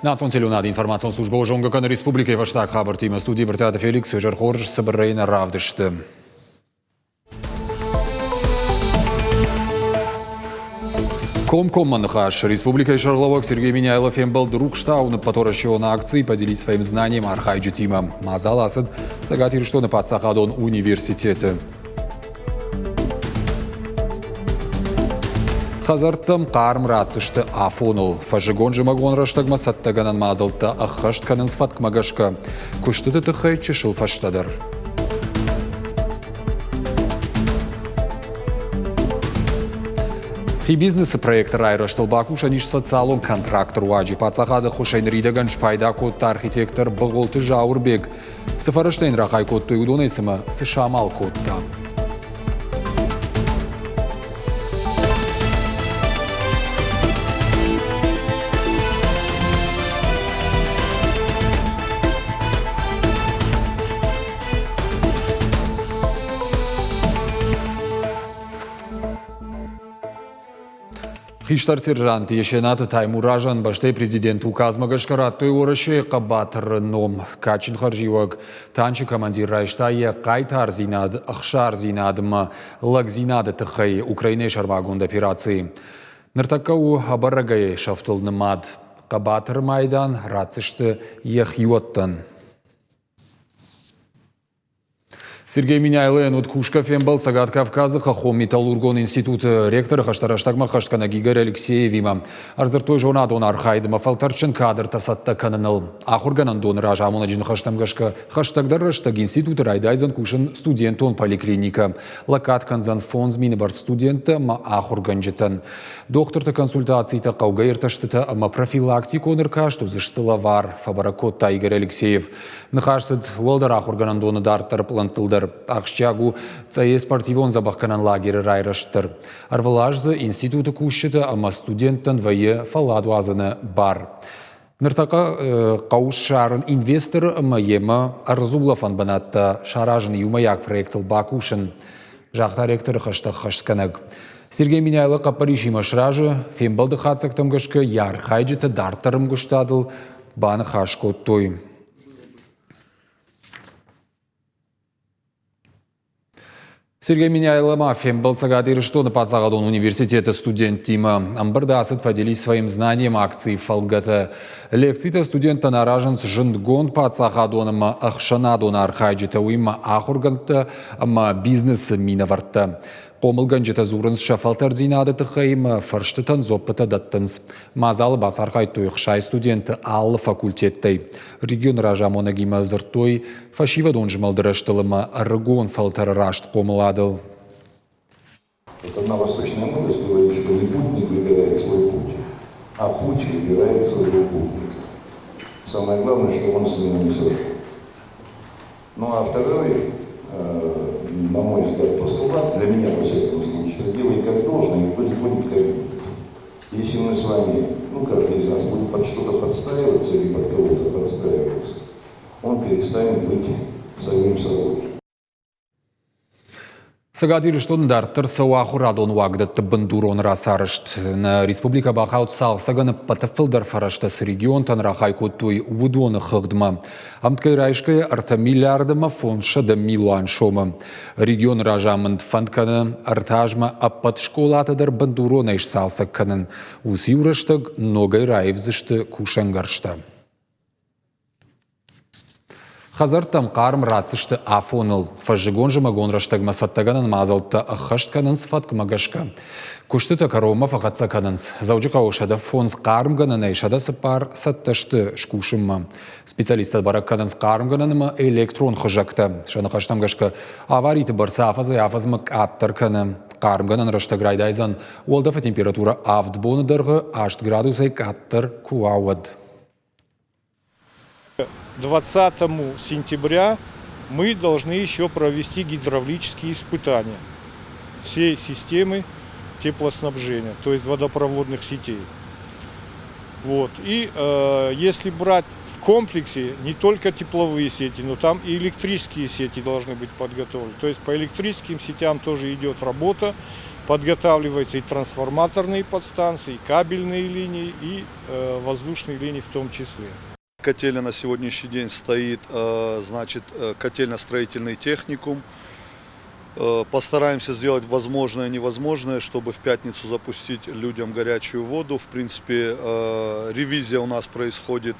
Национ телеуынады информацион службӕ зонгӕ кӕны республикӕйы фӕстаг хабӕрттимӕ. Студийы Брытъиаты Феликс изӕр хорз цыбырӕй нӕ равдысты. Комкоммӕ ныхас. Республикӕйы сӕргълӕууӕг Сергей Меняйло фембӕлд Рухстауны ӕппӕтуӕрӕсеон акци «Поделись своим знанием» архайджытимӕ. Мадзал ацыд Цӕгат Ирыстоны паддзахадон университеты. Хӕдзӕрттӕм хъарм ратдзысты афоныл. Фӕззыгон-зымӕгон рӕстӕгмӕ цӕттӕгӕнӕн мадзӕлттӕ ӕххӕст кӕнынц фӕткмӕ гӕсгӕ. Куыстыты тыххӕй чысыл фӕстӕдӕр. Хи бизнесы проекты райрӕзтыл бакусӕн ис социалон контракты руаджы. Паддзахады ӕххуысӕй ныридӕгӕн спайда кодта архитектор Быгъуылты Зауырбег. Цы фӕрӕзтӕ йын рахай кодтой, уыдонӕй цымӕ цы самал кодта? Хистӕр сержант Есенаты Таймуразӕн бӕстӕйы президент указмӕ гӕсгӕ радтой Уӕрӕсейы хъӕбатыры ном. Кадджын хӕрзиуӕг танчы командир райста йӕ хъайтардзинад, ӕхсардзинад ӕмӕ лӕгдзинады тыххӕй Украинӕйы сӕрмагонд операцийы. Ныртӕккӕ у ӕбӕрӕгӕй сӕфтыл нымад. Хъӕбатыры майдан ратдзысты йӕ хиуӕттӕн. Сергей Меняйлойӕн уыд кусгӕ фембӕлд Цӕгат Кавказы хӕххон металлургон институты ректоры хӕстӕ рӕстӕгмӕ хӕстгӕнӕг Игорь Алексеевимӕ. Ӕрдзырдтой зонадон архайдмӕ фӕлтӕрдджын кадртӕ цӕттӕ кӕныныл. Ахуыргӕнӕндоны разамонӕджы ныхӕстӕм гӕсгӕ, хӕстӕгдӕр рӕстӕг институты райдайдзӕн кусын студентон поликлиникӕ. Лӕггад кӕндзӕн 5000 бӕрц студенттӕ ӕмӕ ахуыргӕнджытӕн. Дохтырты консультацитӕ, хъӕугӕ иртӕстытӕ ӕмӕ профилактикон ӕркаст уыдзысты лӕвар, фӕбӕрӕг кодта Игорь Алексеев. Ныхас цыд уӕлдӕр ахуыргӕнӕндоны дарддӕры пълӕнттыл дӕр. Ахсджиаг у Цъӕйы спортивон дзӕбӕхгӕнӕн лагеры райрӕзт дӕр. Ӕрвылаз дзы институты кусджытӕ ӕмӕ студенттӕн вӕййы фӕлладуадзыны бар. Ныртӕккӕ хъӕуы ссарын инвесторы ӕмӕ йемӕ ӕрдзулӕфӕн бынӕттӕ саразын иумӕйаг проектыл бакусын, загъта ректоры хӕстӕ ӕххӕстгӕнӕг. Сергей Меняйло хъӕппӕрисимӕ сразы, фембӕлды хатдзӕгтӕм гӕсгӕ йӕ архайджытӕ дарддӕр ӕмгуыстадыл баныхас кодтой. Сергей Меняйло ма фембӕлд Цӕгат Ирыстоны паддзахадон университеты студенттимӕ. Ӕмбырд ацыд «Поделись своим знанием» акцийы фӕлгӕты. Лекцитӕ студенттӕн аразынц зындгонд паддзахадон ӕмӕ ӕхсӕнадон архайджытӕ, уыимӕ ахуыргӕндтӕ ӕмӕ бизнесы минӕвӕрттӕ. Хъомылгӕнджытӕ дзурынц сӕ фӕлтӕрддзинады тыххӕй ӕмӕ фӕрстытӕн дзуӕппытӕ дӕттынц. Мадзалы бацархайдтой 60 студенты алы факультеттӕй. Регионы разамонӕгимӕ дзырдтой фӕсивӕдон змӕлды рӕзтыл ӕмӕ ӕрыгон фӕлтӕры раст хъомыладыл. Вот одна восточная мудрость говорит, что не путник выбирает свой путь, а путь выбирает своего путника. Самое главное, чтобы он с ним не сошел. Ну а второй, на мой взгляд, постулат, для меня, во всяком случае, делай как должно, и пусть будет как будет. Если мы с вами, ну каждый из нас будет под что-то подстраиваться или под кого-то подстраиваться, он перестанет быть самим собой. Цӕгат Ирыстоны дарддӕр цӕуы ахуырадон уагдӕтты бындурон рацарӕзт. Нӕ республикӕ бахауд цалцӕгӕн ӕппӕты фылдӕр фӕрӕзтӕ цы регионтӕн рахай кодтой, уыдоны хыгъдмӕ. Ӕмткӕй райсгӕйӕ 3 миллиард ӕмӕ 500 милуан сомы. Регионы разамынд фӕнд кӕны ӕртӕ азмӕ ӕппӕт скъолатӕ дӕр бындуронӕй сцалцӕг кӕнын. Уыцы иу рӕстӕг ногӕй раивдзысты кусӕнгӕрзтӕ. Хӕдзӕрттӕм хъарм ратдзысты афоныл. Фӕззыгон-зымӕгон рӕстӕгмӕ цӕттӕгӕнӕн мадзӕлттӕ ӕххӕст кӕнынц фӕткмӕ гӕсгӕ. Куыстытӕ кӕронмӕ фӕхӕццӕ кӕнынц. Дзӕуджыхъӕуы 105 хъармгӕнӕнӕй 104 цӕттӕ сты скусынмӕ. Специалисттӕ бӕрӕг кӕнынц хъармгӕнӕн ӕмӕ электрон хызӕгтӕ. Сӕ ныхӕстӕм гӕсгӕ, авариты бӕрц афӕдзӕй-афӕдзмӕ къаддӕр кӕны. Хъармгӕнӕн рӕстӕг райдайдзӕн уӕлдӕфы температурӕ авд боны дӕргъы 8 градусӕй къаддӕр куы уа, уӕд. 20 сентября мы должны еще провести гидравлические испытания всей системы теплоснабжения, то есть водопроводных сетей. Вот. И если брать в комплексе не только тепловые сети, но там и электрические сети должны быть подготовлены. То есть по электрическим сетям тоже идет работа. Подготавливаются и трансформаторные подстанции, и кабельные линии, и воздушные линии в том числе. Котельня на сегодняшний день стоит, значит, котельно-строительный техникум. Постараемся сделать возможное и невозможное, чтобы в пятницу запустить людям горячую воду. В принципе, ревизия у нас происходит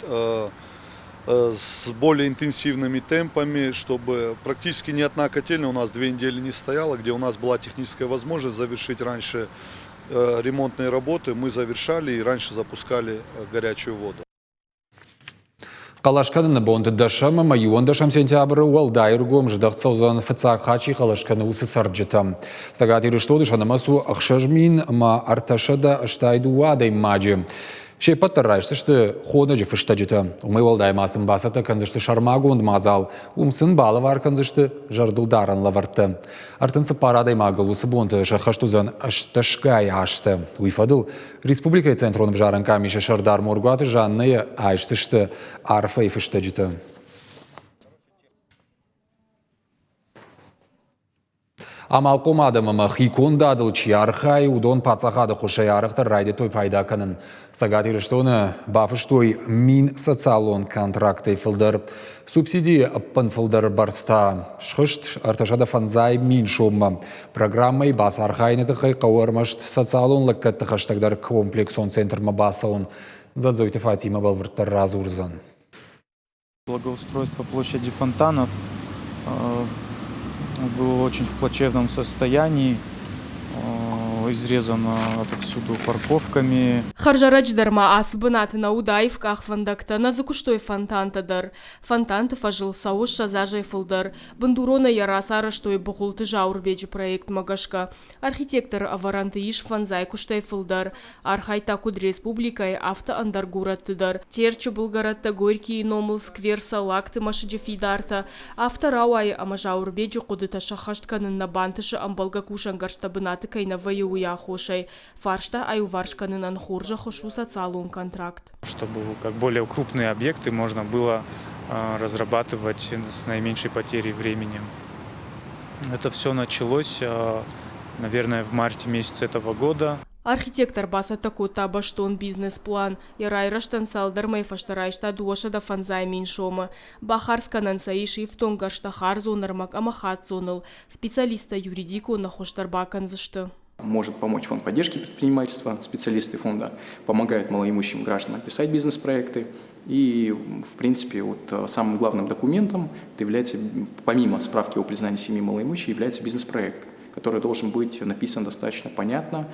с более интенсивными темпами, чтобы практически ни одна котельная у нас 2 недели не стояла, где у нас была техническая возможность завершить раньше ремонтные работы, мы завершали и раньше запускали горячую воду. Хъӕлӕс кӕныны бонты 10 ӕмӕ 11 сентябры уӕлдай ӕргом здӕхт цӕудзӕн фыццаг хатт чи хъӕлӕс кӕны, уыцы цӕрджытӕм. Цӕгат Ирыстоны сӕ нымӕц у 6382 адӕймаджы. Се ппӕт дӕр райсдзысты хонӕджы фыстӕджытӕ. Уымӕй уӕлдай ма сын бацӕттӕ кӕндзысты сӕрмагонд мадзал. Уым сын балӕвар кӕндзысты зӕрдылдарӕн лӕвӕрттӕ. 34 адӕймагыл уыцы бонты сӕххӕст уыдзӕн ӕстдӕсгай азтӕ. Уый фӕдыл Республикӕйы Центрон ӕвзарӕн къамисы сӕрдар Моргуаты Жаннӕйы айсдзысты арфӕйы фыстӕджытӕ. Амалхъом адӕм ӕмӕ хикондадыл чи архайы, уыдон паддзахады ххуысӕй арӕхдӕр райдыдтой пайда кӕнын. Цӕгат Ирыстоны бафыстой 1000 социалон контрактӕй фылдӕр. Субсидийы ӕппын фылдӕр бӕрц та схызт 350 мин соммӕ. Программӕйы бацархайыны тыххӕй хъӕуы ӕрмӕст социалон лӕггӕдты хӕстӕгдӕр комплексон центрмӕ бацӕуын. Дзадзойты Фатимӕ бӕлвырддӕр радзурдзӕн. Благоустройство площади фонтанов было очень в плачевном состоянии, изрезано отовсюду парковками. Хӕрзӕрӕджы дӕр ма ацы бынаты нӕ уыд аив къахвӕндӕгтӕ, нӕ дзы куыстой фонтантӕ дӕр. Фонтанты фӕзыл цӕуы 20 азӕй фылдӕр. Бындуронӕй йӕ рацарӕзтой Быгъуылты Зауырбеджы проектмӕ гӕсгӕ. Архитекторы ӕвӕрӕнты ис фӕндзай куыстӕй фылдӕр. Архайдта куыд республикӕйы, афтӕ ӕндӕр горӕтты дӕр. Терчы былгӕрӕттӕ, Горькийы номыл сквер, Цӕллагты мӕсыджы фидартӕ. Афтӕ рауайы, ӕмӕ Зауырбеджы хъуыдытӕ сӕххӕст кӕнын нӕ бантысы ӕмбӕлгӕ кусӕнгӕрзтӕ бынаты кӕй нӕ вӕййы, уый аххосӕй. Фарста аиуварс кӕнынӕн хорз ӕххуыс у социалон контракт. Чтобы как более крупные объекты можно было разрабатывать с наименьшей потерей времени. Это все началось, наверное, в марте месяце этого года. Архитектор бацӕттӕ кодта бӕстон бизнес-план. Йӕ райрӕзтӕн цалдӕр мӕйы фӕстӕ райста 250 000 сомы. Бахардз кӕнӕн сӕ ис ифтонггӕрзтӕ хардзон ӕрмӕг ӕмӕ хаццоныл. Специалисттӕ юридикон ӕххуыс дӕр бакӕндзысты. Может помочь фонд поддержки предпринимательства. Специалисты фонда помогают малоимущим гражданам писать бизнес-проекты. И, в принципе, вот самым главным документом это является, помимо справки о признании семьи малоимущей, является бизнес-проект, который должен быть написан достаточно понятно,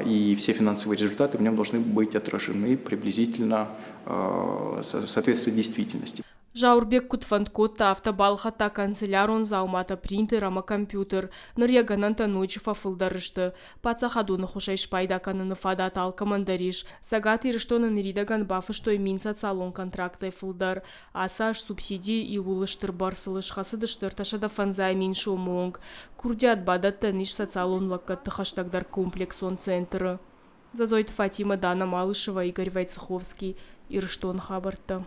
и все финансовые результаты в нем должны быть отражены приблизительно в соответствии действительности. Зауырбег куыд фӕнд кодта, афтӕ балхӕдта канцелярон дзауматӕ, принтер ӕмӕ компьютер. Ныр йӕ гӕнӕнтӕ ноджы фӕфылдӕр сты. Паддзахадон ӕххуысӕй спайда кӕныны фадат алкӕмӕн дӕр ис. Цӕгат Ирыстоны ныридӕгӕн бафыстой 1000 социалон контрактӕй фылдӕр. Ацы аз субсидийы иууыл стыр бӕрцыл схӕцыдысты 350 000 сомы онг. Курдиат бадӕттӕн ис социалон лӕггӕдты хӕстӕгдӕр комплексон центры. Дзадзойты Фатимӕ, Дана Малышева, Игорь Войцеховский. Ирыстоны хабӕрттӕ.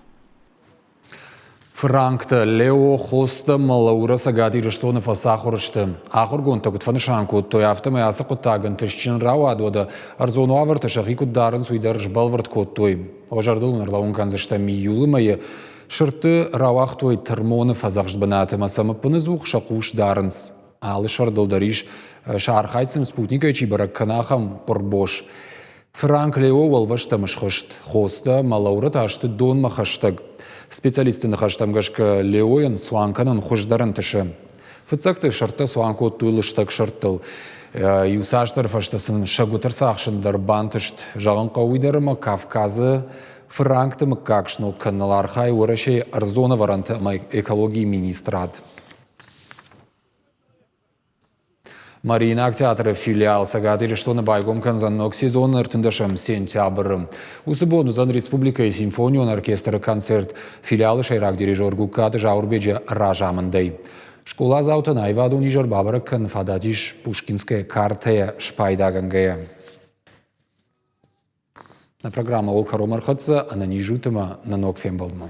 Фыранктӕ Лео, Хоста ӕмӕ Лаура Цӕгат Ирыстоны фӕцахуыр сты. Ахуыргондтӕ куыд фӕнысан кодтой, афтӕмӕй ацы хъуыддаг ӕнтыстджын рауад, уӕдӕ ӕрдзон уавӕртӕ сӕхи куыд дарынц, уый дӕр сбӕлвырд кодтой. Уӕ зӕрдыл ын ӕрлӕууын кӕндзыстӕм июлы мӕйы сырдты рауагътой Тырмоны фӕдзӕхст бынат ӕмӕ сӕм ӕппыныдзух сӕ хъус дарынц. Алы сӕрдыл дӕр ис, сӕ архайд сын спутникӕй чи бӕрӕг кӕны, ахӕм хъуырбос. Франк Лео уӕлвӕзтӕм схызт, Хоста ӕмӕ Лаура та сты донмӕ хӕстӕг. Специалистты ныхӕстӕм гӕсгӕ Леойӕн цуан кӕнын хуыздӕр ӕнтысы. Фыццӕгты сырдтӕ цуан кодтой лыстӕг сырдтыл. Иуцасдӕр фӕстӕ сын сӕгуыт ӕрцахсын дӕр бантыст. Зӕгъын хъӕуы уый дӕр ӕмӕ Кавказы фыранкты мыггаг сног кӕныныл архайы Уӕрӕсейы ӕрдзон ӕвӕрӕнты ӕмӕ экологийы министрад. Мариинаг театры филиал Цӕгат Ирыстоны байгом кӕндзӕн ног сезон 13 сентябры. Уыцы бон уыдзӕн республикӕйы симфонион оркестры концерт филиалы сӕйраг дирижер Гугкаты Зауырбеджы разамындӕй. Скъоладзаутӕн аивадон изӕр бабӕрӕг кӕнын фадат ис Пушкинская картӕйӕ спайдагӕнгӕйӕ. Нӕ программӕ кӕронмӕ ӕрхӕццӕ, ӕнӕниз ут ӕмӕ нӕ ног фембӕлдмӕ.